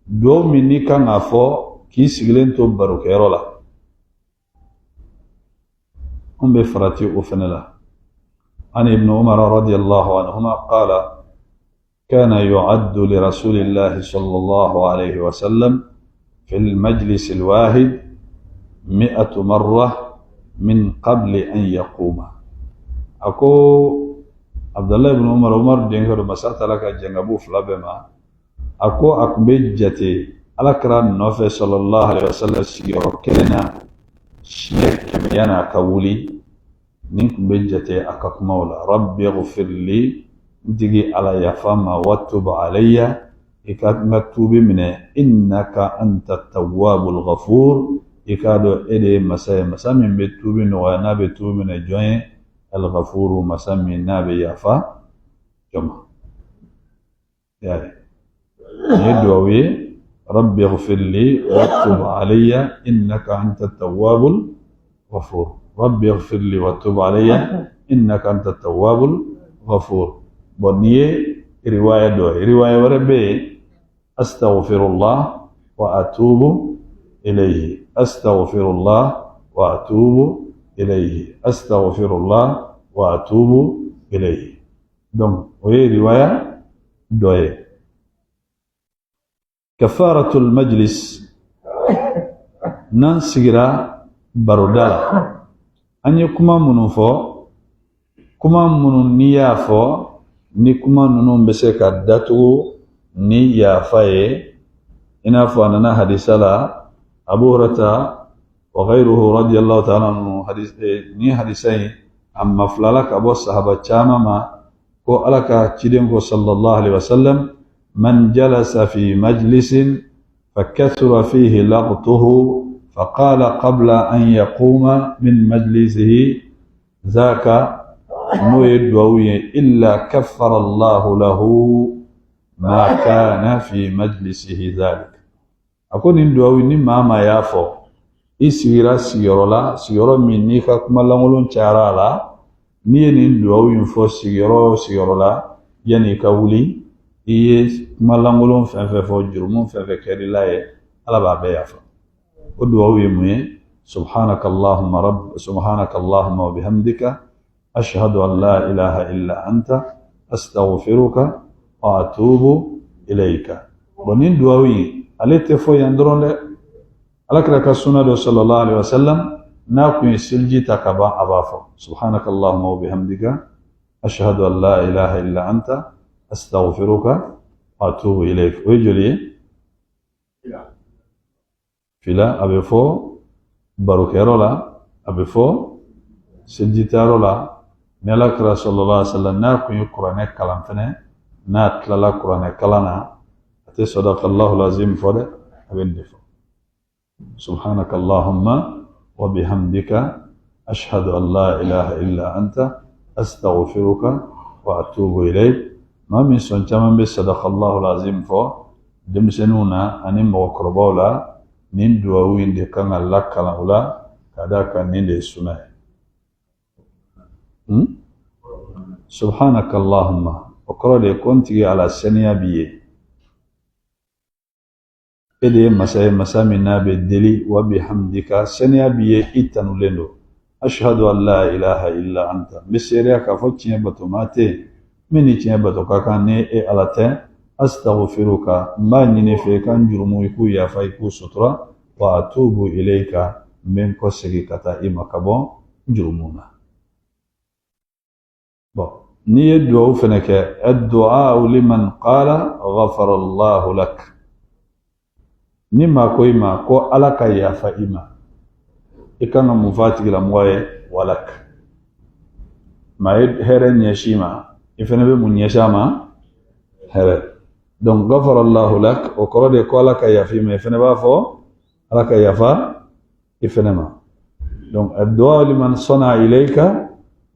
Duwawu min n'i kan k'a fɔ k'i sigilen to barokɛyɔrɔ la, an bɛ farati o fɛnɛ la. An ibn Umar radiyallahu anhuma qala kana yu'addu li rasulillahi sallallahu alayhi wa sallam fi al-majlis al-wahid mi'atu marra min qabli an yaquma. A ko Abdallah ibn Umar, Umar denkɛ don, masa taala ka jɛn ka b'u fila bɛɛ ma, a ko a tun bɛ jate ala kira nɔfɛ sallallahu alaihi wasallam sigiyɔrɔ kelen na siɲɛ 100 yan'a ka wuli. Nin tun bɛ jate a ka kumaw la: rabbi ghfirli, n tigi ala, yafa n ma, watub alayya, i ka n ka tuubi minɛ, innaka anta tawwabul ghafur, i k'a dɔn e de ye masa ye, masa min bɛ tuubi nɔgɔya, n'a bɛ tuubi minɛ jɔn ye, al-ghafuru, masa min n'a bɛ yafa jɔn ma. Y'a ye, nin ye duwawu ye: rabbi ighfir li wa tub alayya innaka anta tawwabul ghafur, rabbi ighfir li wa tub alayya innaka anta tawwabul ghafur. Bon, nin ye riwaya dɔ ye. Riwaya wɛrɛ bɛ yen: astaghfirullah wa atubu ilayhi, astaghfirullah wa atubu ilayhi, astaghfirullah wa atubu ilayhi. Donc o ye riwaya dɔ ye. Kafaratul majlis, n'an sigira baroda la, an ye kuma minnu fɔ, kuma minnu n'i y'a fɔ, ni kuma ninnu bɛ se ka datugu ni yafa ye, i n'a fɔ a nana hadisa la, Abu Hurata wa ghayruhu radiyallahu ta'ala anhu, hadis ni hadisa in a mafilala ka bɔ sahaba caman ma, ko ala ka ciden ko sallallahu alaihi wasallam: man jalasa fi majlisin فكثر فيه لغطه فقال قبل أن يقوم من مجلسه ذاك، n'o ye duwawu ye، إلا كفر الله له ما كان في مجلسه ذلك. A ko nin duwawu, ni maa maa y'a fɔ, i sigira sigiyɔrɔ la, sigiyɔrɔ min n'i ka kuma lankolon cayara a la, n'i ye nin duwawu in fɔ sigiyɔrɔ o sigiyɔrɔ la, yanni i ka wuli, i ye kuma lankolon fɛn fɛn fɔ, jurumu fɛn fɛn kɛr'i la ye, ala b'a bɛɛ yafa. O duwawu ye mun ye? سبحانك اللهم رب، سبحانك اللهم وبحمدك، أشهد أن لا إله إلا أنت، أستغفرك وأتوب إليك. Bon, nin duwawu in, ale tɛ fɔ yan dɔrɔn dɛ. Ala kira ka sunna dɔ sallallahu alaihi wasallam, n'a kun ye seliji ta ka ban, a b'a fɔ: سبحانك اللهم وبحمدك، أشهد أن لا إله إلا أنت، أستغفرك وأتوب إليك. O ye joli ye? Fila. A bɛ fɔ barokɛyɔrɔ la, a bɛ fɔ selijitayɔrɔ la. Ni ala kira sallallahu alaihi wasallam n'a kun ye kuranɛ kalan fɛnɛ, n'a tilala kuranɛ kalan na, a tɛ sadaqallahu lazim fɔ dɛ, a bɛ nin de fɔ: سبحانك اللهم وبحمدك، أشهد أن لا إله إلا أنت، أستغفرك وأتوب إليك. Maa min sɔn caman bɛ sadaqallahu lazim fɔ denmisɛnninw na ani mɔgɔkɔrɔbaw la, nin duwawu in de kan ka lakalan u la, ka d'a kan nin de ye suna ye. سبحانك اللهم, o kɔrɔ de ye ko n tigi ala, saniya b'i ye, e de ye masa ye, masa min n'a bɛ deli, وبحمدك, saniya b'i ye, i tanulen don, أشهد أن لا إله إلا أنت, n bɛ seereya k'a fɔ tiɲɛ bato maa tɛ yen min ni tiɲɛ bato ka kan ni e ala tɛ, أستغفرك, n b'a ɲini fɛ i ka n jurumu, i k'u yafa, i k'u sutura, وأتوب إليك, n bɛ n kɔ segin ka taa i ma ka bɔ n jurumu na. Bon, n'i ye duwawu fɛnɛ kɛ, الدعاء لمن قال غفر الله لك, ni maa ko i ma ko ala ka yafa i ma, i kan ka mun fɔ a tigilamɔgɔ ye? ولك. Maa ye hɛrɛ ɲɛsin i ma, i fɛnɛ bɛ mun ɲɛsin a ma? Hɛrɛ. Donc غفر الله لك, o kɔrɔ de ye ko ala ka yafa i ma, i fɛnɛ b'a fɔ ala ka yafa i fɛnɛ ma. Donc الدعاء لمن صنع إليك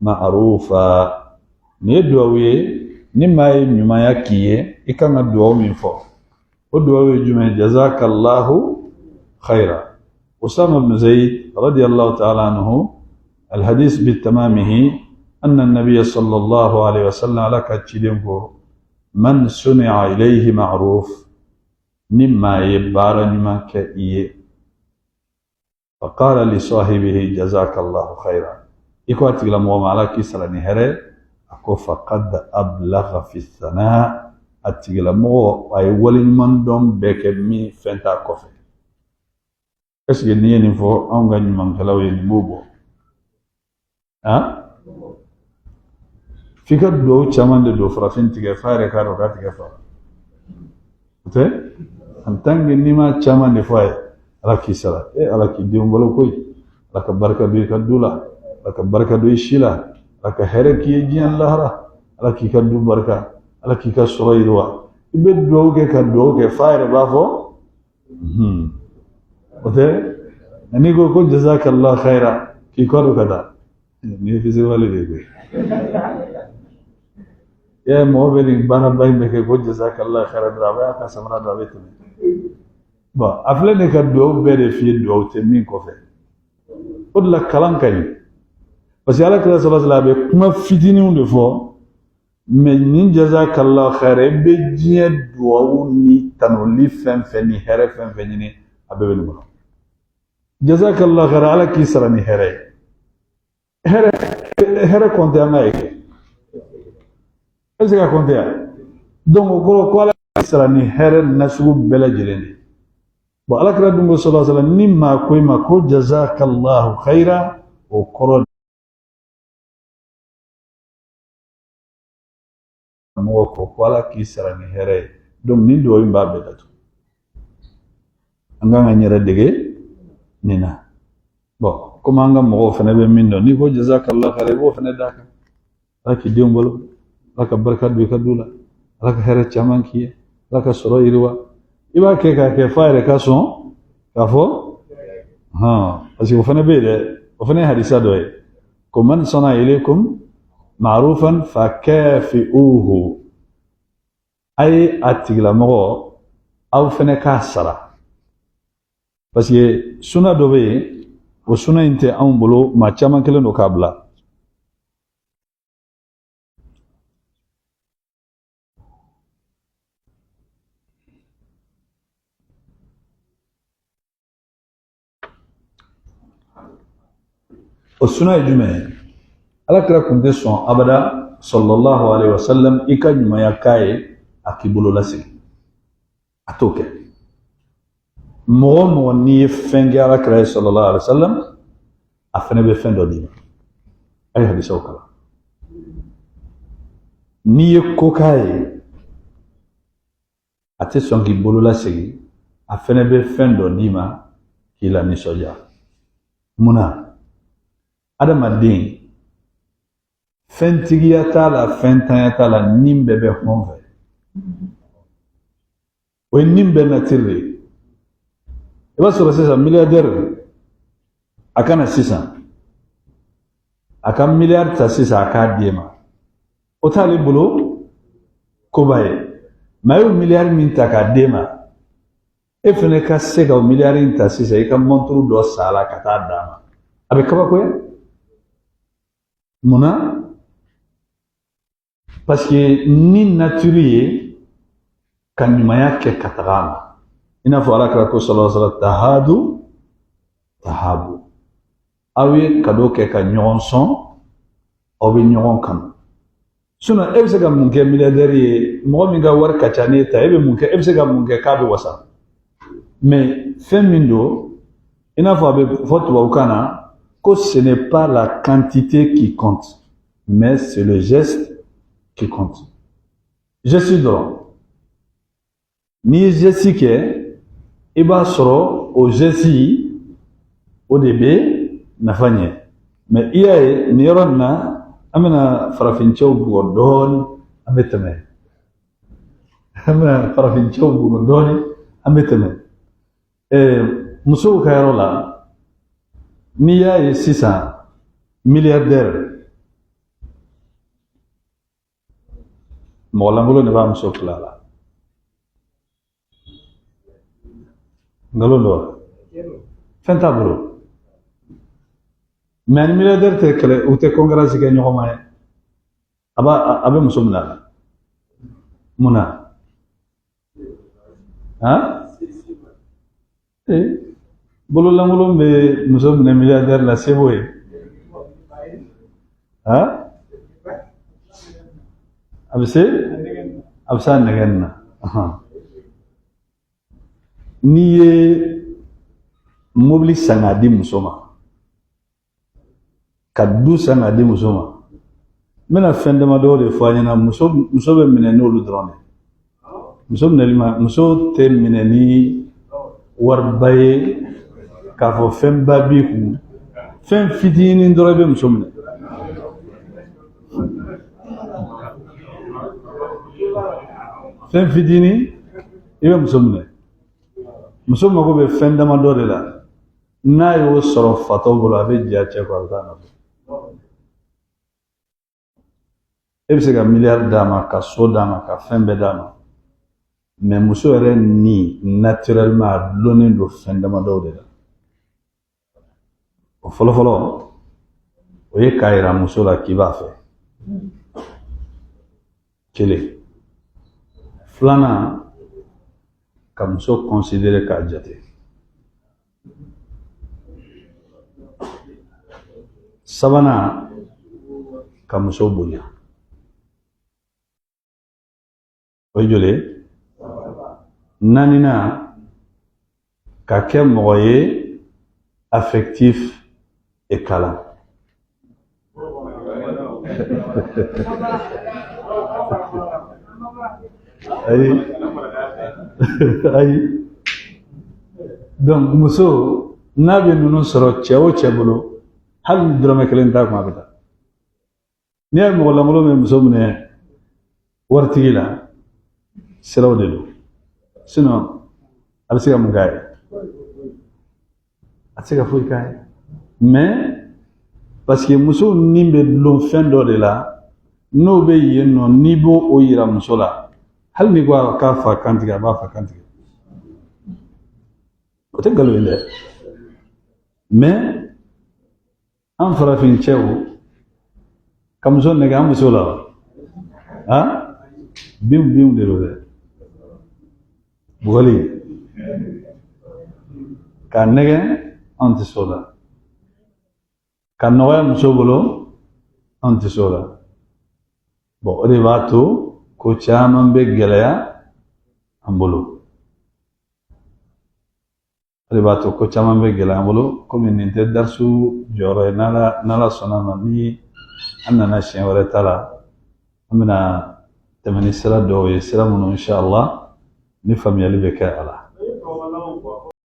معروفا, nin ye duwawu ye, ni maa ye ɲumanya k'i ye, i kan ka duwawu min fɔ, o duwawu ye jumɛn ye? جزاك الله خيرا. أسامة بن زيد رضي الله تعالى عنه، الحديث بتمامه أن النبي صلى الله عليه وسلم لك من صنع إليه معروف. Ni maa ye baara ɲuman kɛ i ye, faqala li sahibihi jazakallahu khaira, i ko a tigilamɔgɔ ma ala k'i sara ni hɛrɛ, a ko faqad ablagha fi thana, a tigilamɔgɔ a ye waleɲuman dɔn bɛɛ kɛ min fɛn t'a kɔfɛ. Est ce que n'i ye nin fɔ anw ka ɲumankɛlaw ye, nin b'o bɔ? Han, f'i ka duwawu caman de don farafin tigɛ f'a yɛrɛ k'a dɔn k'a tigɛ fa o tɛ. En tant que n'i ma caman de fɔ a ye, ala k'i sara e, ala k'i denw balo koyi, ala ka barika don i ka du la, ala ka barika don i si la, ala ka hɛrɛ k'i ye diɲɛ lahara, ala k'i ka du barika, ala k'i ka sɔrɔ yiriwa. I bɛ duwawu kɛ ka duwawu kɛ f'a yɛrɛ b'a fɔ o tɛ. N'i ko ko jazakallah khaira k'i kɔ don ka taa, nin ye fisiwale de ye koyi. I y'a ye, mɔgɔ bɛ nin baaraba in bɛ kɛ ko jazakallah khaira dɔrɔn, a b'a ka samara don, a bɛ tɛmɛ. Bon, a filɛ nin ka duwawu bɛɛ de f'i ye, duwawu tɛ min kɔfɛ. O de la kalan ka ɲi, parce que ala kira sallallahu alaihi wasallam a bɛ kuma fitininw de fɔ, mais nin jazakallah khaira, i bɛ diɲɛ duwawu ni tanuli fɛn fɛn ni hɛrɛ fɛn fɛn ɲini, a bɛɛ bɛ nin kɔnɔ. Jazakallah khaira, ala k'i sara ni hɛrɛ ye. Hɛrɛ, hɛrɛ kɔnte an ka ye kɛ, e bɛ se ka kɔnte yan? Donc o kɔrɔ ko ala k'i sara ni hɛrɛ nasugu bɛɛ lajɛlen de ye. Bon, ala kira dun ko sallallahu alaihi wasallam, ni maa ko i ma ko jazakallahu khaira, o kɔrɔ mɔgɔ ko ko ala k'i sara ni hɛrɛ ye. Donc nin duwawu in b'a bɛɛ datugu. An kan ka n yɛrɛ dege nin na. Bon, komi an ka mɔgɔw fana bɛ min dɔn, n'i ko jazakallah khair, i b'o fana d'a kan. Ala k'i denw balo, ala ka barika don i ka du la, ala ka hɛrɛ caman k'i ye, ala ka sɔrɔ yiriwa. I b'a kɛ k'a kɛ f'a yɛrɛ ka sɔn k'a fɔ hɔn, parce que o fana bɛ yen dɛ, o fana ye hadisa dɔ ye ko man sana ilaykum ma'rufan fakafi'uhu, a ye a tigilamɔgɔ aw fana k'a sara. Parce que suna dɔ bɛ yen, o suna in tɛ anw bolo, maa caman kɛlen don k'a bila. O suna ye jumɛn ye? Ala kira kun tɛ sɔn abada sallallahu alaihi wasallam i ka ɲumanya k'a ye a k'i bolo lasegin, a t'o kɛ. Mɔgɔ o mɔgɔ n'i ye fɛn kɛ ala kira ye sallallahu alaihi wasallam, a fɛnɛ bɛ fɛn dɔ d'i ma. A ye hadisaw kalan. N'i ye ko k'a ye, a tɛ sɔn k'i bolo lasegin, a fɛnɛ bɛ fɛn dɔ d'i ma k'i lanisɔndiya. Mun na? Adamaden, fɛntigiya t'a la, fɛntanya t'a la, ni bɛɛ bɛ hɔn fɛ. O ye ni bɛɛ nature de ye. I b'a sɔrɔ sisan milliardaire, a ka na sisan a ka miliyari ta sisan a k'a d'e ma, o t'ale bolo koba ye. Mais a y'o miliyari min ta k'a d'e ma, e fɛnɛ ka se ka o miliyari in ta sisan i ka mɔnturu dɔ san a la ka taa d'a ma, a bɛ kabakoya. Mun na? Parce que ni nature ye ka ɲumanya kɛ ka taga a ma, i n'a fɔ ala kira ko sallallahu alaihi wasallam, tahadu tahabu, aw ye kado kɛ ka ɲɔgɔn sɔn, aw bɛ ɲɔgɔn kanu. Sinon e bɛ se ka mun kɛ milliardaire ye? Mɔgɔ min ka wari ka ca n'e ta, e bɛ mun kɛ? E bɛ se ka mun kɛ k'a bɛ wasa? Mais fɛn min don, i n'a fɔ a bɛ fɔ tubabukan na ko ce n'est pas la quantité qui compte, mais c'est le geste qui compte. Geste dɔrɔn, n'i ye geste kɛ, i b'a sɔrɔ o geste o de bɛ nafa ɲɛ. Mais i y'a ye, nin yɔrɔ nin na, an bɛna farafincɛw bugɔ dɔɔni, an bɛ tɛmɛ. An bɛna farafincɛw bugɔ dɔɔni, an bɛ tɛmɛ. Musow ka yɔrɔ la, n'i y'a ye sisan milliardaire, mɔgɔ lankolon de b'a muso fila la. Nkalon don wa? Fɛn t'a bolo. Mais ani milliardaire tɛ kɛlɛ, u tɛ concurrence kɛ ɲɔgɔn ma ye. A b'a a bɛ muso minɛ a la. Mun na? Han? Ee, bololankolon bɛ muso minɛ milliardaire la, se b'o ye. Ha, a bɛ se, a bɛ se a nɛgɛ nin na. N'i ye mobili san k'a di muso ma, ka du san k'a di muso ma, n bɛna fɛn damadɔ de fɔ a ɲɛna. Muso bɛ minɛ n'olu dɔrɔn de. Muso minɛli ma, muso tɛ minɛ ni wariba ye k'a fɔ fɛnba b'i kun. Fɛn fitinin dɔrɔn i bɛ muso minɛ. Fɛn fitinin i bɛ muso minɛ. Muso mago bɛ fɛn damadɔ de la, n'a y'o sɔrɔ fatɔ bolo, a bɛ jɛ a cɛ kɔ, a bɛ taa nɔfɛ. E bɛ se ka miliyari d'a ma, ka so d'a ma, ka fɛn bɛɛ d'a ma, mais muso yɛrɛ ni naturellement a dulonnen don fɛn damadɔw de la. O fɔlɔfɔlɔ, o ye k'a yira muso la k'i b'a fɛ, kelen. Filanan, ka muso considérer, k'a jate. Sabanan, ka muso bonya. O ye joli ye? Naaninan, ka kɛ mɔgɔ ye affectif et câlin. Ayi, ayi. Donc muso n'a bɛ ninnu sɔrɔ cɛ o cɛ bolo, hali ni dɔrɔmɛ kelen t'a kun, a bɛ taa. N'i y'a ye mɔgɔ lankolon bɛ muso minɛ waritigi la, siraw de don. Sinon a bɛ se ka mun k'a ye? A tɛ se ka foyi k'a ye. Mais parce que muso ni bɛ dulon fɛn dɔ de la, n'o bɛ yen nɔ, n'i b'o o yira muso la, hali n'i ko a k'a fa kan tigɛ, a b'a fa kan tigɛ. O tɛ nkalon ye dɛ. Mais an farafin cɛw ka muso nɛgɛ, an muso la wa binw binw de don dɛ, bugɔli k'a nɛgɛ, anw tɛ s'o la. Ka nɔgɔya muso bolo, anw tɛ s'o la. Bon, o de b'a to ko caman bɛ gɛlɛya an bolo. O de b'a to ko caman bɛ gɛlɛya an bolo. Komi nin tɛ darisu jɔyɔrɔ ye, n'Ala sɔnna ma, ni an nana siɲɛ wɛrɛ ta la, an bɛna tɛmɛ ni sira dɔw ye, sira minnu inshallah ni faamuyali bɛ kɛ a la.